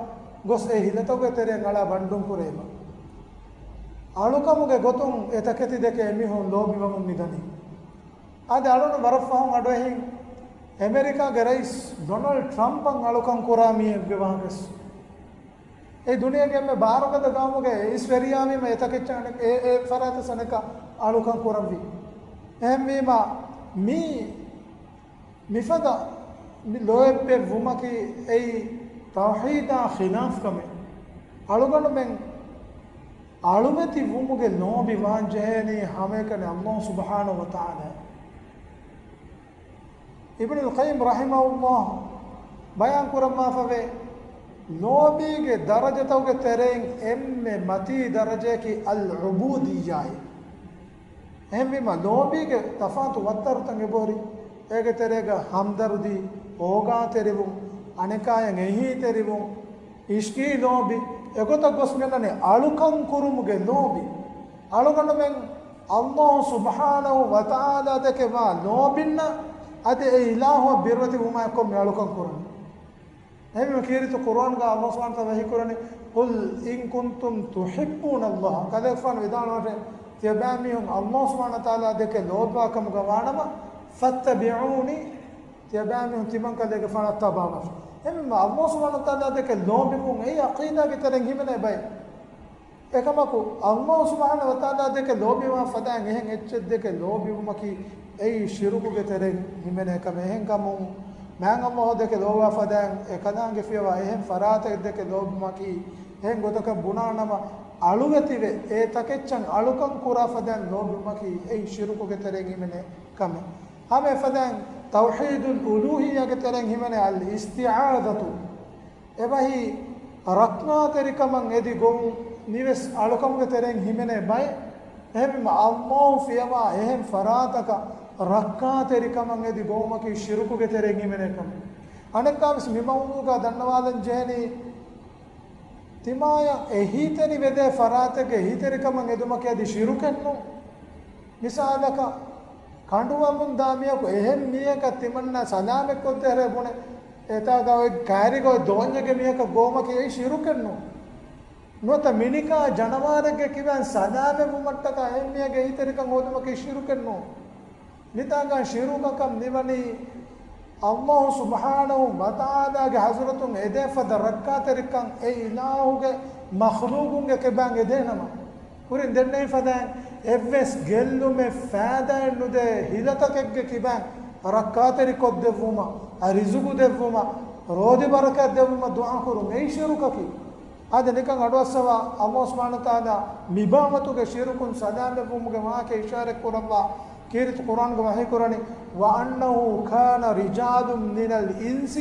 ގޮސް އެ ހިލަތަކުގެ ތެރެއިން އަޅާ ބަނޑުން ކުރޭ އެބަ. އަޅުކަމުގެ ގޮތުން އެ ތަކެތި ދެކެ އެމީހުން ލޯބިވަމުން މިދަނީ. އާދެ، އަޅުން ވަރަށް ފަހުން އަޑުއެހިން އެމެރިކާގެ ރައީސް ޑޮނަލްޑް ޓްރަމްޕަށް އަޅުކަން ކުރާ މީހެއްގެ ވާހަކަ ވެސް. އެ ދުނިޔޭގެ އެންމެ ބާރުގަދަ ގައުމުގެ ރައީސްވެރިޔާ ވީމަ އެ ތަކެއްޗާ އަނެއް އެ، އެ ފަރާތަށް އަނެކާ އަޅުކަން ކުރަންވީ. އެހެންވީމަ މީ މިފަދަ މި ލޯތްބެއް ވުމަކީ އެއީ ތައުޙީދާ ޚިލާފް ކަމެއް. އަޅުގަނޑުމެން އަޅުމެތި ވުމުގެ ލޯބި ވާން ޖެހޭނީ ހަމައެކަނި ﷲ ސުބްޙާނަހޫ ވަތަޢާލާ. އިބްނުލް ޤައްޔިމް ރަޙިމަހުﷲ ބަޔާން ކުރައްވާފަވޭ، ލޯބީގެ ދަރަޖަތަކުގެ ތެރެއިން އެންމެ މަތީ ދަރަޖަޔަކީ އަލް ޢުބޫދިއްޔާއޭ. އެހެންވީމަ، ލޯބީގެ ތަފާތު ވައްތަރުތައް އެބަހުރި. އޭގެ ތެރޭގަ ހަމްދަރުދީ، އޯގާތެރިވުން، އަނެކާޔަށް އެހީތެރިވުން، އިޝްގީ ލޯބި، އެގޮތަށް ގޮސް މިއަންނަނީ އަޅުކަން ކުރުމުގެ ލޯބި. އަޅުގަނޑުމެން ﷲ ސުބްޙާނަހޫ ވަތަޢާލާ ދެކެ ވާ ލޯބިންނަށް އަދި އެ އިލާހުއަށް ބިރުވެތި ވުމާއެކު މި އަޅުކަން ކުރަނީ. އެހެންވީމަ ކީރިތި ޤުރުއާންގަ ﷲ ސުބްޙާނަހޫ ވަތަޢާލާ ވަޙީކުރަނީ، قل إن كنتم تحبون الله. ކަލޭގެފާނު ވިދާޅުވެފަ، ތިޔަބައިމީހުން ﷲ ސުބްޙާނަހޫ ވަތަޢާލާ ދެކެ ލޯބިވާ ކަމުގަ ވާނަމަ، فاتبعوني، ތިޔަބައިމީހުން ތިމަން ކަލޭގެފާނަށް ތަބާވާށި. އެހެންވީމަ ﷲ ސުބްޙާނަހޫ ވަތަޢާލާ ދެކެ ލޯބިވުން އެއީ ޢަޤީދާގެ ތެރެއިން ހިމެނޭ ބައެއް. އެކަމަކު، ﷲ ސުބްޙާނަހޫ ވަތަޢާލާ ދެކެ ލޯބިވާ ފަދައިން އެހެން އެއްޗެއް ދެކެ ލޯބިވުމަކީ އެއީ ޝިރުކުގެ ތެރެއިން ހިމެނޭ ކަމެއް. އެހެންކަމުން، މާތް ﷲ ދެކެ ލޯބިވާ ފަދައިން އެކަލާނގެ ފިޔަވާ އެހެން ފަރާތެއް ދެކެ ލޯބިވުމަކީ އެހެން ގޮތަކަށް ބުނާނަމަ، އަޅުވެތިވެ އެ ތަކެއްޗަށް އަޅުކަން ކުރާ ފަދައިން ލޯބިވުމަކީ އެއީ ޝިރުކުގެ ތެރެއިން ހިމެނޭ ކަމެއް. ހަމަ އެފަދައިން ތައުޙީދުލް އުލޫހިއްޔާގެ ތެރެއިން ހިމެނޭ އަލް އިސްތިޢާޛަތު. އެބަހީ، ރައްކާތެރިކަމަށް އެދި ގޮވުން މިވެސް އަޅުކަމުގެ ތެރެއިން ހިމެނޭ ބައެއް. އެހެންވީމަ، ﷲ ފިޔަވާ އެހެން ފަރާތަކަށް ރައްކާތެރިކަމަށް އެދި ގޮވުމަކީ ޝިރުކުގެ ތެރެއިން ހިމެނޭ ކަމެއް. އަނެއްކާވެސް މި މައުޟޫޢުގަ ދަންނަވާލަން ޖެހެނީ، ތިމާޔަށް އެހީތެރިވެދޭ ފަރާތެއްގެ އެހީތެރިކަމަށް އެދުމަކީ އަދި ޝިރުކެއްނޫން. މިސާލަކަށް، ކަނޑުވަމުން ދާ މީހަކު އެހެން މީހަކަށް ތިމަންނަ ސަލާމަތްކޮށްދޭ ބުނެ، އެތާގަ އޮތް ކައިރިގަ އޮތް ދޯންޏެއްގެ މީހަކަށް ގޮވުމަކީ އެއީ ޝިރުކެއްނޫން. ނުވަތަ މިނިކާ ޖަނަވާރެއްގެ ކިބައިން ސަލާމަތްވުމަށްޓަކާ އެހެން މީހެއްގެ އެހީތެރިކަން ހޯދުމަކީ ޝިރުކެއްނޫން. މިތާގަ ޝިރުކަކަށް މިވަނީ ﷲ ސުބްޙާނަހޫ ވަތަޢާލާގެ ޙަޟްރަތުން އެދޭ ފަދަ ރައްކާތެރިކަން އެ އިލާހުގެ މަޚްލޫޤުންގެ ކިބައިން އެދޭނަމަ. ކުރިން ދެންނެވި ފަދައިން އެއްވެސް ގެއްލުމެއް ފައިދާއެއް ނުދޭ ހިލަތަކެއްގެ ކިބައިން ރައްކާތެރިކޮށްދެއްވުމަށް، ރިޒުގު ދެއްވުމަށް، ރޯދި ބަރަކާތް ދެއްވުމަށް ދުޢާ ކުރުން އެއީ ޝިރުކަކީ. އާދެ، ނިކަން އަޑުއައްސަވާ، ﷲ ސުބްޙާނަހޫ ވަތަޢާލާ މި ބާވަތުގެ ޝިރުކުން ސަލާމަތްވުމުގެ ވާހަކަ އިޝާރަތް ކުރައްވާ، ކީރިތި ޤުރުއާންގަ ވަޙީކުރަނީ، وأنه كان رجال من الإنس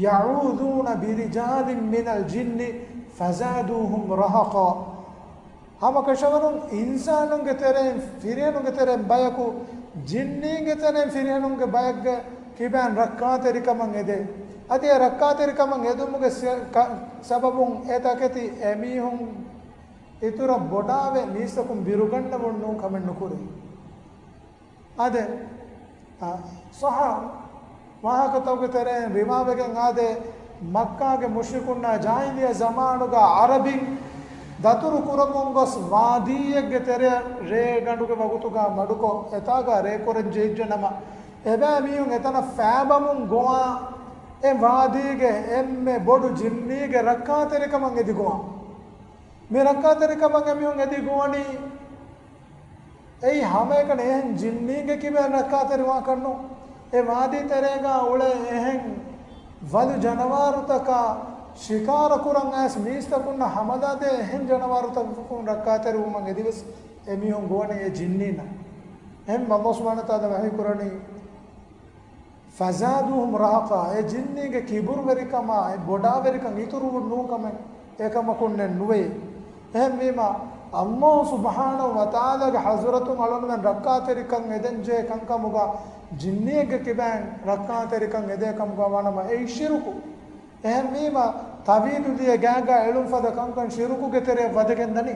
يعوذون برجال من الجن فزادوهم رهقا. ހަމަކަށަވަރުން އިންސާނުންގެ ތެރެއިން ފިރިހެނުންގެ ތެރެއިން ބަޔަކު، ޖިންނީންގެ ތެރެއިން ފިރިހެނުންގެ ބަޔެއްގެ ކިބައިން ރައްކާތެރިކަމަށް އެދޭ. އަދި އެ ރައްކާތެރިކަމަށް އެދުމުގެ ސަ-، ކަ-، ސަބަބުން އެ ތަކެތި އެމީހުން އިތުރަށް ބޮޑާވެ މީސްތަކުން ބިރުގަންނަވަން ނޫން ކަމެއް ނުކުރޭ. އާދެ، އާ، ޞައްޙަ ވާހަކަތަކުގެ ތެރެއިން ރިވާވެގެން އާދެ، މައްކާގެ މުޝްރިކުންނާ ޖާހިލިއްޔަ ޒަމާނުގަ ޢަރަބިން ދަތުރު ކުރަމުން ގޮސް ވާދީއެއްގެ ތެރެއަށް ރޭގަނޑުގެ ވަގުތުގަ މަޑުކޮށް، އެތާގަ ރޭކުރަން ޖެހިއްޖެ ނަމަ، އެބައިމީހުން އެތަނަށް ފައިބަމުން ގޮވާ، އެ ވާދީގެ އެންމެ ބޮޑު ޖިންނީގެ ރައްކާތެރިކަމަށް އެދި ގޮވާ. މި ރައްކާތެރިކަމަށް އެމީހުން އެދި ގޮވަނީ، އެއީ ހަމައެކަނި އެހެން ޖިންނީންގެ ކިބައިން ރައްކާތެރިވާކަށްނު. އެ ވާދީ ތެރޭގަ އުޅޭ އެހެން ވަލު ޖަނަވާރުތަކާ ޝިކާރަ ކުރަން އައިސް މީސްތަކުންނަށް ހަމަލާދޭ އެހެން ޖަނަވާރުތަކުން ރައްކާތެރިވުމަށް އެދިވެސް އެމީހުން ގޮވަނީ އެ ޖިންނީންނަށް. އެހެން ﷲ ސުބްޙާނަހޫ ވަތަޢާލާ ވަޙީ ކުރަނީ، فزادوهم رهقا، އެ ޖިންނީގެ ކިބުރުވެރިކަމާ، އެ ބޮޑާވެރިކަން އިތުރު ނޫން ކަމެއް އެކަމަކުންނެއް ނުވޭ. އެހެންވީމަ، ﷲ ސުބްޙާނަހޫ ވަތަޢާލާގެ ޙަޟްރަތުން އަޅުގަނޑުމެން ރައްކާތެރިކަން އެދެން ޖެހޭ ކަންކަމުގަ، ޖިންނީއެއްގެ ކިބައިން ރައްކާތެރިކަން އެދޭ ކަމުގަ ވާނަމަ، އެއީ ޝިރުކު. އެހެންވީމަ، ތަވީދު ލިޔެ ގާގަ އެޅުން ފަދަ ކަންކަން ޝިރުކުގެ ތެރެއަށް ވަދެގެން ދަނީ.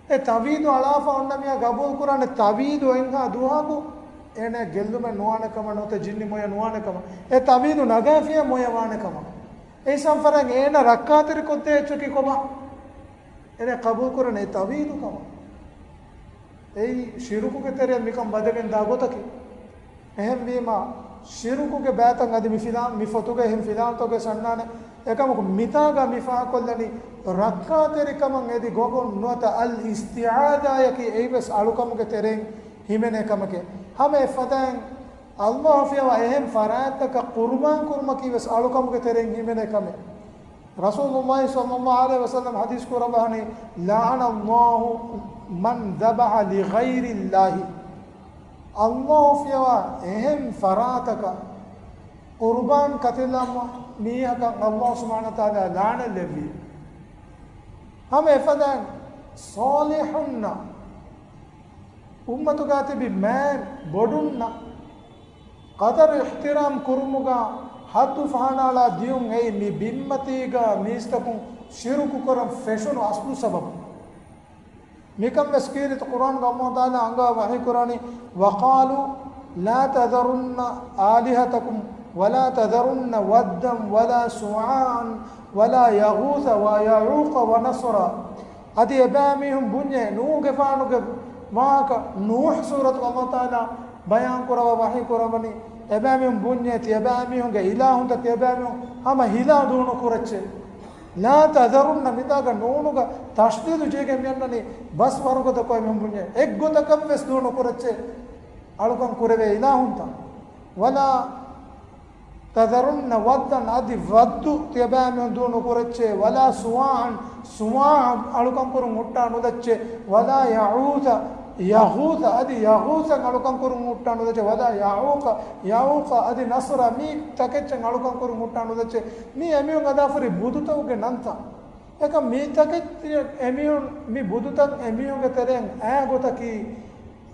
އެ ތަވީދު އަޅާފަ އޮންނަ މީހާ ގަބޫލު ކުރާނެ ތަވީދު އެންހާ ދުވަހަކު އޭނަ ގެއްލުމެއް ނުވާނެ ކަމަށް ނުވަތަ ޖިންނި މޮޔަ ނުވާނެ ކަމަށް. އެ ތަވީދު ނަގާފިޔާ މޮޔަ ވާނެ ކަމަށް. އެ ސަންފަރަން އޭނަ ރައްކާތެރި ކޮށްދޭ އެއްޗަކީ ކޮބާ؟ އޭނަ ޤަބޫލު ކުރަނީ ތަވީދު ކަމަށް. އެއީ ޝިރުކުގެ ތެރެއަށް މިކަން ވަދެގެން ދާ ގޮތަކީ. އެހެންވީމަ، ޝިރުކުގެ ބައިތައް އަދި މި ފިލާން، މި ފޮތުގައި އެހެން ފިލާންތަކުގެ ސަންނާނެ. އެކަމަކު މިތާގަ މި ފާހަގަކޮށްލަނީ، ރައްކާތެރިކަމަށް އެދި ގޮގުން ނުވަތަ އަލް އިސްތިޢާޛާޔަކީ އެއީވެސް އަޅުކަމުގެ ތެރެއިން ހިމެނޭ ކަމެކޭ. ހަމަ އެފަދައިން ﷲ ފިޔަވާ އެހެން ފަރާތްތަކަށް ޤުރުބާން ކުރުމަކީވެސް އަޅުކަމުގެ ތެރެއިން ހިމެނޭ ކަމެއް. ރަސޫލުﷲ ޞައްލަﷲ ޢަލައިހި ވަސައްލަމަ ޙަދީޘް ކުރައްވާނީ، لعن الله من ذبح لغير الله. ﷲ ފިޔަވާ އެހެން ފަރާތަކަށް ޤުރުބާން ކަތިލާ މީހަކަށް ﷲ ސުބްޙާނަހޫ ވަތަޢާލާ ލަޢުނަތް ލެއްވި. ހަމަ އެފަދައިން ޞާލިޙުންނަށް، އުއްމަތުގަ ތިބި މާތް ބޮޑުންނަށް ޤަދަރު އިޙްތިރާމް ކުރުމުގަ ޙައްދު ފަހަނާޅާ ދިޔުން އެއީ މި ބިންމަތީގަ މީސްތަކުން ޝިރުކު ކުރަން ފެށުނު އަސްލު ސަބަބު. މިކަން ވެސް ކީރިތި ޤުރްއާނުގަ ﷲ ތަޢާލާ އަންގާ ވަޙީ ކުރާނީ، وقالوا لا تذرن آلهتكم ولا تذرن ودا ولا سواعا ولا يغوث ويعوق ونسرا. އަދި އެބައިމީހުން ބުންޏޭ، ނޫޙުގެފާނުގެ ވާހަކަ، ނޫޙު ސޫރަތުގަ ﷲ ތަޢާލާ ބަޔާން ކުރައްވާ ވަޙީ ކުރައްވަނީ، އެބައިމީހުން ބުންޏޭ، ތިޔަބައިމީހުންގެ އިލާހުންތައް ތިޔަބައިމީހުން ހަމަ ހިލާ ދޫނު ކުރައްޗޭ. لا تذرن، މިތާގަ ނޫނުގަ ތަޝްދީދު ޖެހިގެން މިއަންނަނީ ބަސް ވަރުގަދަކޮށް އެމީހުން ބުންޏޭ. އެއްގޮތަކަށްވެސް ދޫނު ކުރައްޗޭ. އަޅުކަން ކުރެވޭ އިލާހުންތައް. ولا تذرن ودا، އަދި ވައްދު ތިޔަބައިމީހުން ދޫނު ކުރައްޗޭ. ولا سواعا، ސުވާޢަ އަޅުކަން ކުރުން ހުއްޓާ ނުލައްޗޭ. ولا يعوث، ޔަޣޫޘަ، އަދި ޔަޣޫޘަށް އަޅުކަން ކުރުން ހުއްޓާ ނުލައްޗޭ. ولا يعوق، ޔަޢޫޤަ، އަދި نسرا، މި ތަކެއްޗަށް އަޅުކަން ކުރުން ހުއްޓާ ނުލައްޗޭ. މި އެމީހުން އަދާފަރި ބުދުތަކުގެ ނަންތައް. އެކަމް މި ތަކެއްޗިއަށް އެމީހުން، މި ބުދުތައް އެމީހުންގެ ތެރެއިން އައި ގޮތަކީ،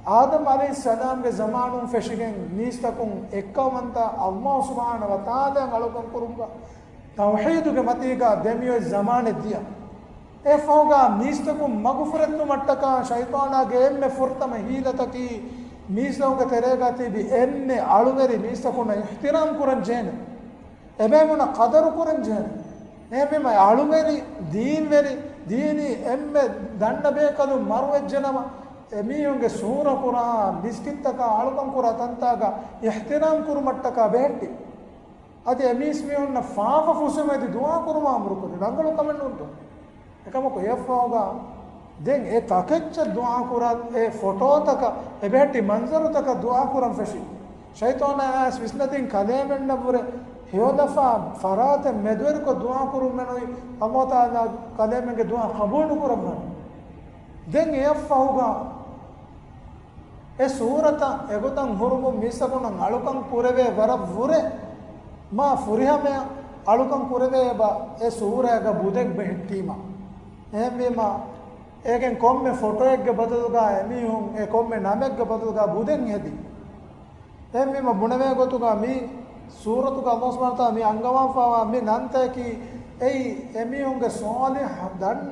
އާދަމް ޢަލައިހިއްސަލާމްގެ ޒަމާނުން ފެށިގެން މީސްތަކުން އެއްކައުވަންތަ ﷲ ސުބްޙާނަހޫ ވަތަޢާލާއަށް އަޅުކަން ކުރުމުގަ ތައުޙީދުގެ މަތީގަ ދެމިއޮތް ޒަމާނެއް ދިޔަ. އެއަށްފަހުގަ މީސްތަކުން މަގުފުރެއްދުމަށްޓަކާ ޝައިޠާނާގެ އެންމެ ފުރަތަމަ ހީލަތަކީ، މީސްތަކުންގެ ތެރޭގަ ތިބި އެންމެ އަޅުވެރި މީސްތަކުންނަށް އިޙްތިރާމް ކުރަން ޖެހޭނެ. އެބައިމީހުންނަށް ޤަދަރު ކުރަން ޖެހޭނެ. އެހެންވީމަ އަޅުވެރި، ދީންވެރި، ދީނީ އެންމެ ދަންނަ ބޭކަލުން މަރުވެއްޖެނަމަ، އެމީހުންގެ ސޫރަ ކުރާ، މިސްކިތްތަކާ، އަޅުކަން ކުރާ ތަންތާގަ އިޙްތިރާމް ކުރުމަށްޓަކާ ބެހެއްޓި. އަދި އެމީސްމީހުންނަށް ފާފަ ފުސެމެދި ދުޢާ ކުރުމަށް އަމުރު ކުރި. ރަނގަޅު ކަމެއް ނޫންތޯ؟ އެކަމަކު އެއަށްފަހުގަ ދެން އެ ތަކެއްޗަށް ދުޢާ ކުރާ، އެ ފޮޓޯތަކަށް، އެ ބެހެއްޓި މަންޒަރުތަކަށް ދުޢާ ކުރަން ފެށި. ޝައިޠާނާ އައިސް ވިސްނަދިން ކަލޭމެންނަށްވުރެ ހެޔޮލަފާ ފަރާތެއް މެދުވެރިކޮށް ދުޢާ ކުރުމެއް ނުވި، ﷲ ތަޢާލާ ކަލޭމެންގެ ދުޢާ ޤަބޫލު ކުރައްވާނެ. ދެން އެއަށްފަހުގަ އެ ސޫރަތަށް އެގޮތަށް ހުރުމުން މީސްތަކުންނަށް އަޅުކަން ކުރެވޭ ވަރަށް ވުރެ، މާ ފުރިހަމަޔަށް އަޅުކަން ކުރެވޭ އެބަ އެ ސޫރައިގަ ބުދެއް ބެހެއްޓީމަ. އެހެންވީމަ، އޭގެން ކޮންމެ ފޮޓޯއެއްގެ ބަދަލުގަ އެމީހުން އެ ކޮންމެ ނަމެއްގެ ބަދަލުގަ ބުދެއް ހެދި. އެހެންވީމަ ބުނެވޭ ގޮތުގަ މި ސޫރަތުގަ ﷲ ސުބްޙާނަހޫ ވަތަޢާލާ މި އަންގަވާފައިވާ މި ނަންތަކީ އެއީ އެމީހުންގެ ޞާލިޙު ދަން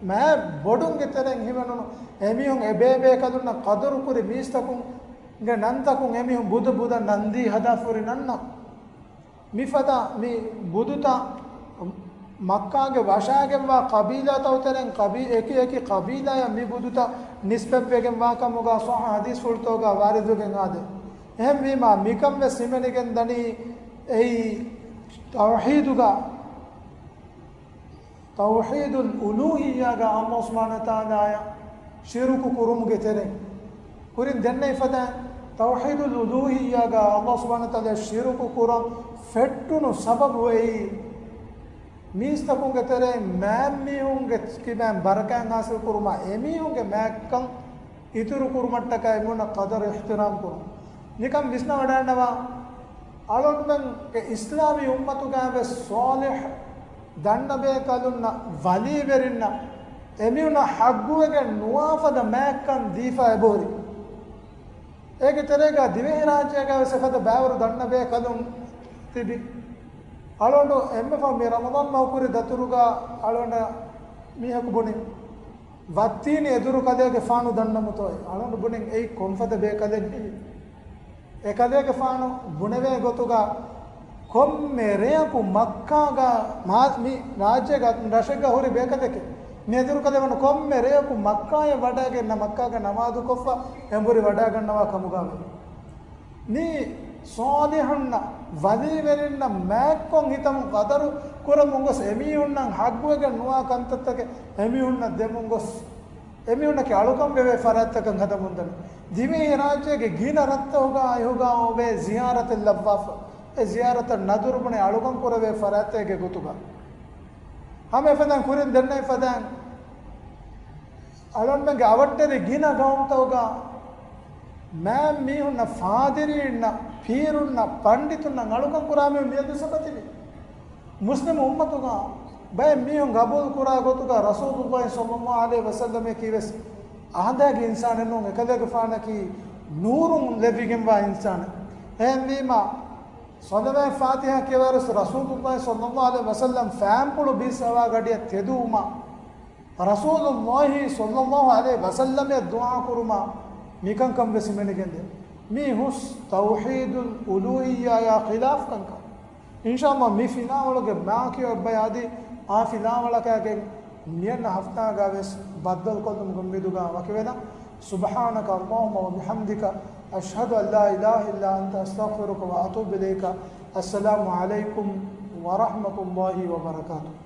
މާ ބޮޑުންގެ ތެރެއިން ހިމެނުނު އެމީހުން އެބޭބޭކަލުންނަށް ޤަދަރުކުރި މީސްތަކުން ގެ ނަންތަކުން އެމީހުން ބުދަ ބުދަ ނަންދީ ހަދާފުރި ނަންނަ. މިފަދަ މި ބުދުތައް މައްކާގެ ވަށާގެންވާ ޤަބީލާތައްތެރެން ޤަބީ-، އެކި އެކި ޤަބީލާޔަށް މި ބުދުތައް ނިސްބަތްވެގެން ވާކަމުގަ ޞައްޙަ ޙަދީޘްފުޅުތަކުގަ ވާރިދުވެގެން އާދޭ. އެހެންވީމާ، މިކަން ވެސް ހިމެނިގެން ދަނީ އެއީ ތައުޙީދުގަ، ތައުޙީދުލް އުލޫހިއްޔާގަ ﷲ ސުބްޙާނަހޫ ވަތަޢާލާއަށް ޝިރުކު ކުރުމުގެ ތެރެއިން. ކުރިން ދެންނެވި ފަދައިން، ތައުޙީދުލް އުލޫހިއްޔާގަ ﷲ ސުބްޙާނަހޫ ވަތަޢާލާއަށް ޝިރުކު ކުރަން ފެއްޓުނު ސަބަބު އެއީ، މީސްތަކުންގެ ތެރެއިން މާތް މީހުންގެ ކިބައިން ބަރަކާތް ޙާޞިލް ކުރުމާ، އެމީހުންގެ މާތްކަން އިތުރު ކުރުމަށްޓަކައި އެމީހުންނަށް ޤަދަރު އިޙްތިރާމް ކުރުން. ނިކަން ވިސްނަވަޑައިގަންނަވާ، އަޅުގަނޑުމެންގެ އިސްލާމީ އުއްމަތުގައި ވެސް ޞާލިޙު ދަންނަބޭކަލުންނަށް، ވަލީވެރިންނަށް، އެމީހުންނަށް ޙައްޤުވެގެން ނުވާ ފަދަ މާތްކަން ދީފަ އެބަހުރި. އޭގެ ތެރޭގަ ދިވެހިރާއްޖޭގަ ވެސް އެފަދަ ބައިވަރު ދަންނަބޭކަލުން ތިބި. އަޅުގަނޑު އެންމެ ފަހު މި ރަމަޟާން މަހު ކުރި ދަތުރުގަ އަޅުގަނޑަށް މީހަކު ބުނި، ވައްތީނީ އެދުރު ކަލޭގެފާނު ދަންނަމުތޯއޭ. އަޅުގަނޑު ބުނިން އެއީ ކޮންފަދަ ބޭކަލެއް ހެއްޔޭ؟ އެކަލޭގެފާނު ބުނެވޭ ގޮތުގަ ކޮންމެ ރެޔަކު މައްކާގަ މާ-، މި ރާއްޖޭގަ ރަށެއްގަ ހުރި ބޭކަލެކޭ. މި އެދުރު ކަލޭގެފާނު ކޮންމެ ރެޔަކު މައްކާޔަށް ވަޑައިގެން ނަ މައްކާގަ ނަމާދުކޮށްފަ އެނބުރި ވަޑައިގަންނަވާ ކަމުގަ ވޭ. މީ ޞާލިޙުންނަށް، ވަލީވެރިންނަށް މާތްކޮށް ހިތަމުން ޤަދަރު ކުރަމުން ގޮސް އެމީހުންނަށް ޙައްޤުވެގެން ނުވާ ކަންތައްތަކެއް އެމީހުންނަށް ދެމުން ގޮސް، އެމީހުންނަކީ އަޅުކަން ވެވޭ ފަރާތްތަކަށް ހަދަމުންދަނީ. ދިވެހިރާއްޖޭގެ ގިނަ ރަށްތަކުގަ އިހުގަ އޮވޭ ޒިޔާރަތެއް ލައްވާފަ، އެ ޒިޔާރަތަށް ނަދުރު ބުނެ އަޅުކަން ކުރެވޭ ފަރާތެއްގެ ގޮތުގަ. ހަމަ އެފަދައިން ކުރިން ދެންނެވި ފަދައިން އަޅުގަނޑުމެންގެ އަވަށްޓެރި ގިނަ ގައުމުތަކުގަ މާތް މީހުންނަށް، ފާދިރީންނަށް، ޕީރުންނަށް، ޕަންޑިތުންނަށް އަޅުކަން ކުރާ މީހުން މިއަދު ސަބަތިވި. މުސްލިމް އުއްމަތުގަ ބައެއް މީހުން ގަބޫލު ކުރާ ގޮތުގަ ރަސޫލުﷲ ޞައްލަﷲ ޢަލައިހި ވަސައްލަމަކީ ވެސް އާދައިގެ އިންސާނެއް ނޫން، އެކަލޭގެފާނަކީ ނޫރުން ލެއްވިގެންވާ އިންސާނެއް. އެހެންވީމަ، ޞަލަވާތް ފާތިޙާ ކިޔަވާވެސް ރަސޫލުﷲ ޞައްލަﷲ ޢަލައިހި ވަސައްލަމް ފާންޕުޅު ބިސް އަވާ ގަޑިއަށް ތެދުވުމަށް، ރަސޫލުﷲ ޞައްލަﷲ ޢަލައިހި ވަސައްލަމަށް ދުޢާ ކުރުމަށް މިކަންކަން ވެސް ހިމެނިގެންދޭ. މީ ހުސް ތައުޙީދުލް އުލޫހިއްޔާޔާ ޚިލާފް ކަންކަން. އިންޝާﷲ މި ފިލާވަޅުގެ މާކިޔަށް އޮތް ބަޔާދީ، އާ ފިލާވަޅަކާގެން މިއަންނަ ހަފްތާގަ ވެސް ބައްދަލުކޮށްލުމުގެ އުއްމީދުގަ ވަކިވެލަން. سبحانك اللهم وبحمدك، أشهد أن لا إله إلا أنت، أستغفرك وأتوب إليك. السلام عليكم ورحمة الله وبركاته.